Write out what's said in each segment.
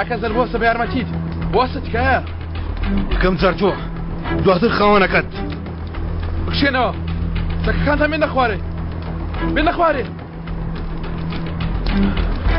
کاکە زەل بۆسە بە یارمەتیت بۆسە تکایە. یەکەم جار تۆ دواتر خاوەنەکەت. بکشێنەوە چەکەکانتان بێنە خوارێ بێنە خوارێ.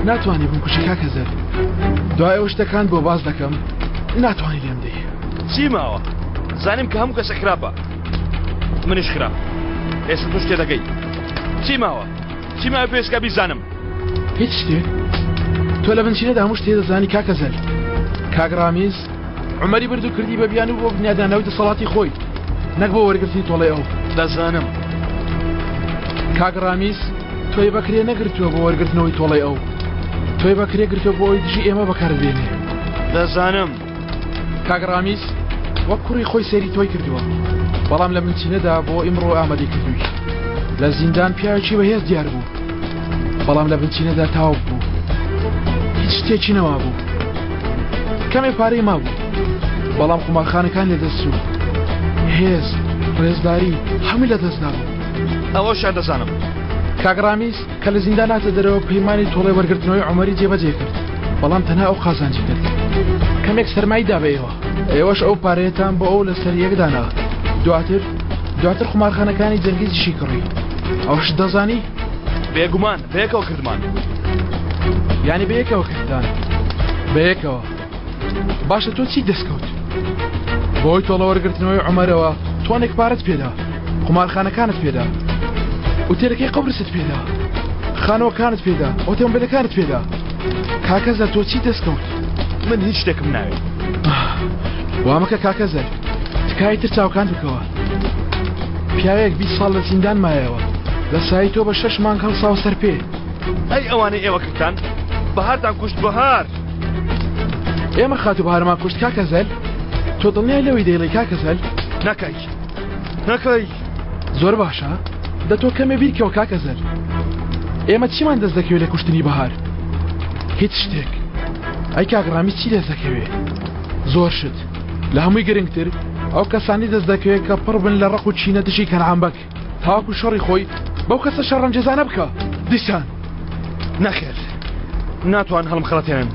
ناتوانی بمکوژی کاکە زەل دوای ئەو شتەکان بۆ باس دەکەم ناتوانی لێم دەی. چی ماوە؟ زانیم کە هەموو کەسە خراپە منیش خراپ ئێستا تۆش تێدەگەی چی ماوە؟ چی ماوە پێشکە بیزانم؟ هیچ شتێک تۆ لە بنچینەدا هەموو شتێ دەزانی کاکە زەل کاک ڕامیز عومەری برد و کردی بە بیانوو بۆ بنیادانەوەی دەسەڵاتی خۆی نەک بۆ وەرگرتنی تۆڵەی ئەو. دەزانم. کاک ڕامیز تۆی بە کرێ نەگرتووە بۆ وەرگرتنەوەی تۆڵەی ئەو. تۆی بە کرێ گرتووە بۆ ئەوەی دژی ئێمە بەکارت بێنێ. دەزانم. کاک ڕامیز وەک کوڕی خۆی سەیری تۆی کردووە، بەڵام لە بنچینەدا بۆ ئیمڕۆ ئامادەی کردووی. لە زیندان پیاوێکی بەهێز دیار بوو. بەڵام لە بنچینەدا تاوک بوو هیچ شتێکی نەمابوو کەمێ پارەی مابوو بەڵام قومارخانەکان لە دەست چوو هێز ڕێزداری هەمووی لە دەست دابوو ئەوەشیان دەزانم کاک ڕامیز کە لە زیندان هاتە دەرەوە پەیمانی تۆڵەی وەرگرتنەوەی عومەری جێبەجێ کرد بەڵام تەنها ئەو قازانجی کرد کەمێک سەرمای دا بە ئێوە ئێوەش ئەو پارەیەتان بۆ ئەو لەسەر یەک دانا دواتر دواتر قومارخانەکانی جەنگیزیشی کڕی ئەوەشت دەزانی؟ بێگومان بەیەکەوە کردمان. یانی بەیەکەوە کردتان؟ بەیەکەوە باشە تۆ چی دەستکەوت؟ بۆی تۆڵە وەرگرتنەوەی عومەرەوە تۆنێک پارەت پێدا قومارخانەکانت پێدا ئوتێلەکەی قوبرست پێدا خانووەکانت پێدا ئۆتۆمبیلەکانت پێدا کاکە زەر تۆ چی دەستکەوت؟ من هیچ شتێکم ناوێت. وامەکە کاکە زەر تکایە تر چاوکان بکەوە پیاوێک 20 ساڵ لە زیندان مایەوە لە سای تۆ بە شەش مانگ هەڵساوە سەر پێ. ئەی ئەوانەی ئێوە کردتان بەهارتان کوشت بەهار. ئێمە خاتوو بەهارمان کوشت کاکە زەل تۆ دڵنیای لەوەی دەیڵێی کاکە زەل؟ نەکەی نەکەی. زۆر باشە دە تۆ کەمێ بیرکەوە کاکە زەل ئێمە چیمان دەست دەکەوێت لە کوشتنی بەهار؟ هیچ شتێک. ئەی کاک ڕامیز چی دەست دەکەوێ؟ زۆر شت. لە هەمووی گرنگتر ئەو کەسانی دەست دەکەوێت کە پڕ بن لە ڕق و چینە دژی کەنعان بەگ تاوەکو شەڕی خۆی بەو کەسە شەڕەنگێزانە بکا دیسان. نەخێر ناتوان هەڵمخەڵەتێنن.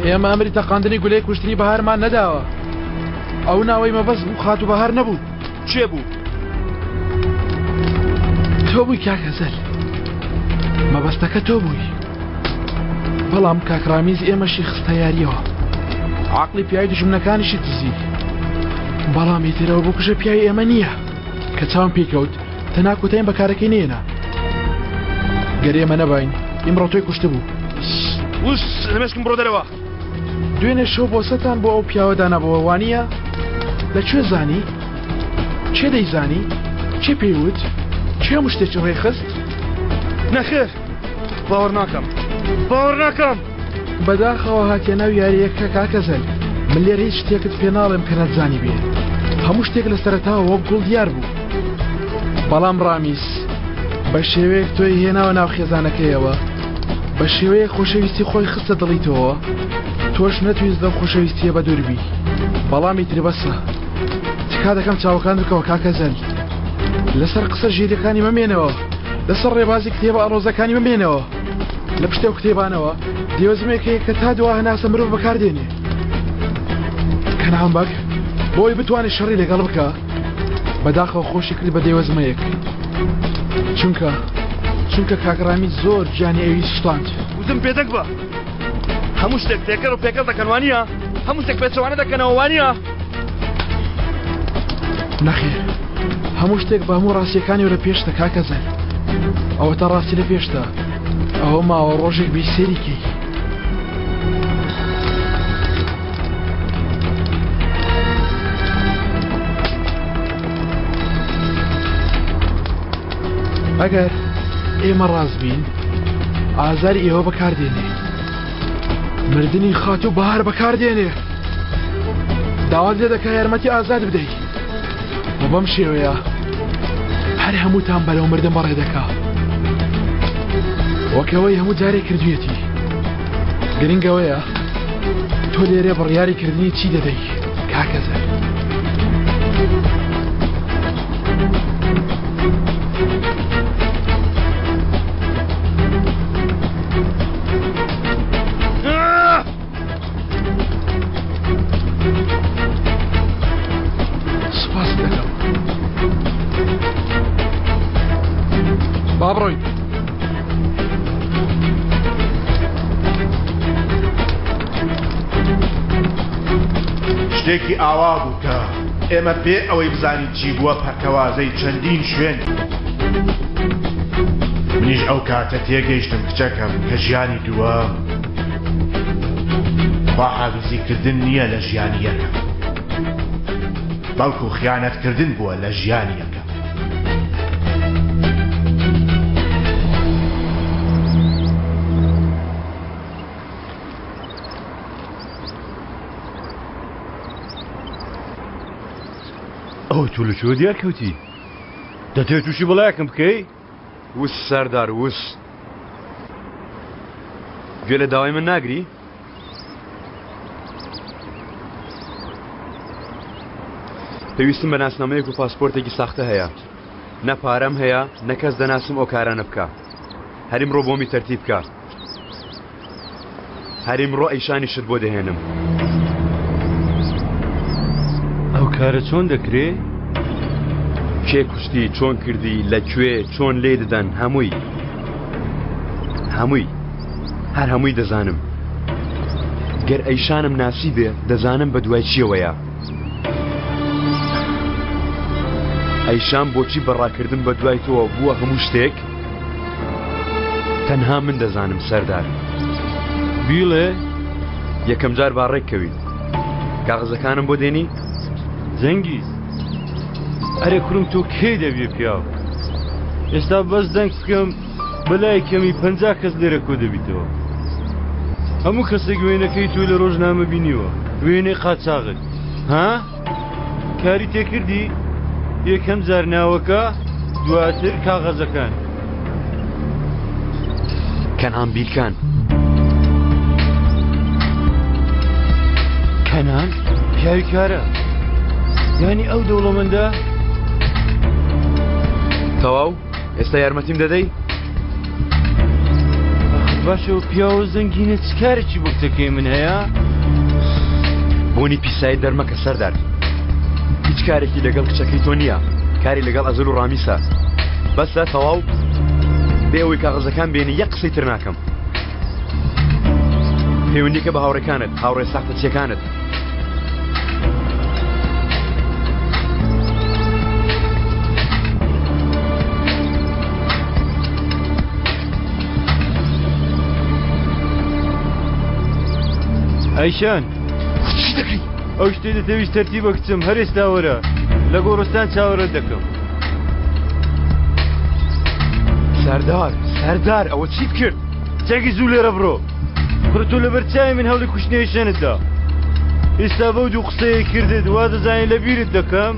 ئێمە ئەمری تەقاندنی گولەی کوشتنی بەهارمان نەداوە. ئەو ناوەی مەبەست بوو خاتوو بەهار نەبوو. کێ بوو؟ تۆ بووی کاک هەزەل. مەبەستەکە تۆ بووی. بەڵام کاک ڕامیز ئێمەشی خستە یاریەوە. عەقڵی پیاوی دوژمنەکانیشی دزی. بەڵام ئیتر ئەو بکوژە پیاوی ئێمە نییە. کە چاوم پێی کەوت تەنها کۆتاییم بە کارەکەی نەهێنا. گەر ئێمە نەباین ئیمڕۆ تۆی کوشتبوو. وس لە مێشکم بڕۆ دەرەوە. دوێنێ شەو بۆسەتان بۆ ئەو پیاوە دانابەوە وانییە؟ لە کوێ زانی؟ کێ دەیزانی؟ کێ پێی وت؟ کێ هەموو شتێکی ڕێکخست؟ نەخێر باوەڕ ناکەم باوەڕ ناکەم. بەداخەوە هاتیە ناو یارییەکە کاکە زەل من لێرە هیچ شتێکت پێ ناڵێم کە نەتزانیبێ هەموو شتێک لە سەرەتاوە وەک گوڵ دیار بوو بەڵام ڕامیس بە شێوەیەک تۆی هێناوە ناو خێزانەکەیەوە بە شێوەیەک خۆشەویستی خۆی خستە دڵی تۆوە تۆش نەتویست لەو خۆشەویستیە بە دوور بی بەڵام ئیتر بەسە تکا دەکەم چاوەکان بکەوە کاکە زەل لەسەر قسە ژیرەکانی مەمێنەوە لەسەر ڕێبازی کتێبە ئاڵۆزەکانی مەمێنەوە لە پشت ئەو کتێبانەوە دێوەزمێک هەیە کە تا دوا هەناسە مرۆڤ بەکاردێنێ کەنعان بەگ بۆی بتوانێت شەڕی لەگەڵ بکە بەداخەوە خۆشی کرد بە دێوەزمەیەک چونکە چونکە کاکڕامی زۆر گیانی ئەوی سوستاند وتم بێدەنگ بە هەموو شتێک تێکەڵ و پێکەڵ دەکەن وانییە هەموو شتێک پێچەوانە دەکەنەوە وانییە نەخێر هەموو شتێک بە هەموو ڕاستیەکانی لە پێشتە کاکە زەل ئەوەتا ڕاستی لە پێشتە ئەوە ماوە ڕۆژێک بی سێری کەی ئەگەر ئێمە ڕاست بین ئازاری ئێوە بەکاردێنێ مردنی خاتوو بەهار بەکاردێنێ داوات لێ دەکا یارمەتی ئازاد بدەیت و بەم شێوەیە هەر هەمووتان بەرەو مردن بەڕێ دەکا وەکەوەی هەموو جارێک کردویەتی گرنگەوەیە تۆ لێرە بڕیاری کردنی چی دەدەی کاکە زەر با بڕۆین. شتێکی ئاوا بوو کە ئێمە بێ ئەوەی بزانین چی بووە پەرتەوازەی چەندین شوێن منیش ئەو کاتە تێگەیشتم کچەکەم کە ژیانی دووەم خواحافیزیکردن نییە لە ژیانی یەکەم بەڵکو خیانەتکردن بووە لە ژیانی یەکەم. ئەوە تۆ لە کوێوە دیار کەوتی؟ دەتەوێت تووشی بەڵایەکم بکەی؟ وس سەردار وس گوێ لە داوای من ناگری؟ پێویستم بە ناسنامەیەک و پاسپۆرتێکی ساختە هەیە نە پارەم هەیە نە کەس دەناسم ئەو کارانە بکە هەریم ڕۆ بۆمی تەرتیب بکە هەر ئیمڕۆ ئەیشانیشت بۆ دەهێنم. ئەو کارە چۆن دەکرێ؟ کێ کوشتی، چۆن کردی، لە کوێ، چۆن لێی دەدەن، هەمووی. هەمووی. هەر هەمووی دەزانم. گەر ئەیشانم ناسیبێ، دەزانم بە دوای چییەوەیە. ئەیشان بۆچی بە ڕاکردن بە دوای تۆوە بووە هەموو شتێک؟ تەنها من دەزانم سەردار. بیڵێ یەکەم جار با ڕێک کەوین. کاغەزەکانم بۆ دێنی؟ جەنگیز ئەرێ کوڕم تۆ کەی دەبیە پیاو؟ ئێستا بەس دەنگ بکەم بەلای کەمی پەنجا کەس لێرە کۆ دەبیتەوە. هەموو کەسێک وێنەکەی تۆی لە ڕۆژنامە بینیوە، وێنەی قاچاغت. ها؟ کاری تێکردی یەکەم جار ناوەکە دواتر کاغەزەکان. کەنعان بیرکان. کەنان پیاوی کارە یانی ئەو دەوڵەمەندە؟ تەواو ئێستا یارمەتیم دەدەی؟ باشە و پیاوە زەنگینە چ کارێکی بۆ کچەکەی من هەیە؟ بۆنی پیسایی دەرمەکە سەردار هیچ کارێکی لەگەڵ کچەکەی تۆ نییە کاری لەگەڵ ئەزل و ڕامیسە بەسە تەواو بێ ئەوەی کاغەزەکان بێنی یەک قسەی تر ناکەم پەیوەندیکە بە هاوڕێکانت هاوڕێ ساختەچیەکانت ئەیشان چی دەکەی؟ ئەو شتەی دەتەویست تەرتیبە کچم هەر ئێستا وەرە لە گۆڕستان چاوەڕێت دەکەم. سەردار سەردار ئەوە چیت کرد؟ چەکی زوو لێرە بڕۆ کوڕە تۆ لەبەر چاوی من هەوڵی کوشتنی ئەیشەنت دا ئێستا بەو دوو قسەیە کردت وا دەزانی لە بیرت دەکەم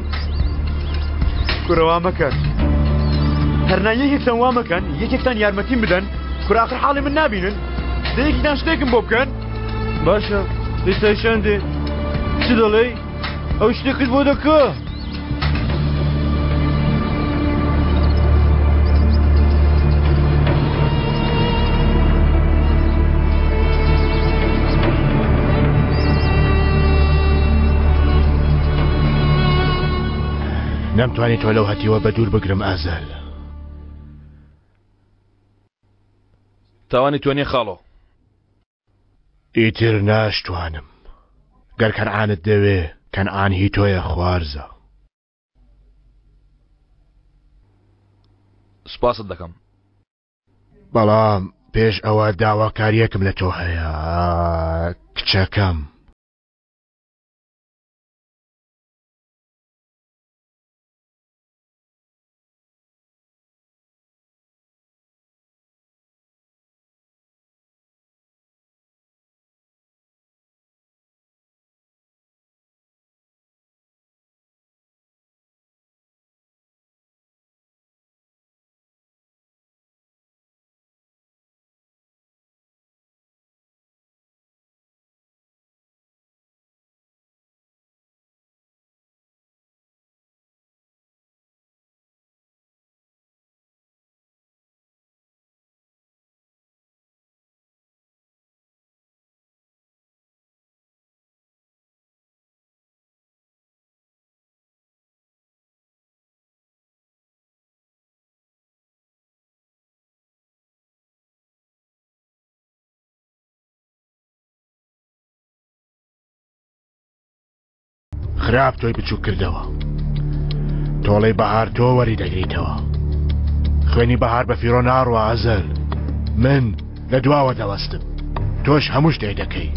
کوڕە وا مەکەن هەرنا یەکێکتان وا مەکەن یەکێکتان یارمەتیم بدەن کورە ئاخر حاڵی من نابینن دە یەکێکتان شتێکم بۆ بکەن باشە ئێستا ئەیشان دێ چ دەڵێی ئەو شتێکت بۆ دەکە نەمتوانی تۆ لەو هەتیوە بە دوور بگرم ئازەل. تاوانی تۆ نیە خاڵۆ. ئیتر ناشتوانم. گەر کەنعانت دەوێ، کەنعان هی تۆیە خوارزا. سوپاست دەکەم. بەڵام پێش ئەوە داواکارییەکم لە تۆ هەیە کچەکەم. خراپ تۆی بچوک کردەوە. تۆڵەی بەهار تۆ وەری دەگریتەوە. خوێنی بەهار بە فیڕۆ ناڕوا ئەزەل. من لە دواوە دەوەستم. تۆش هەموو شتێک دەکەی.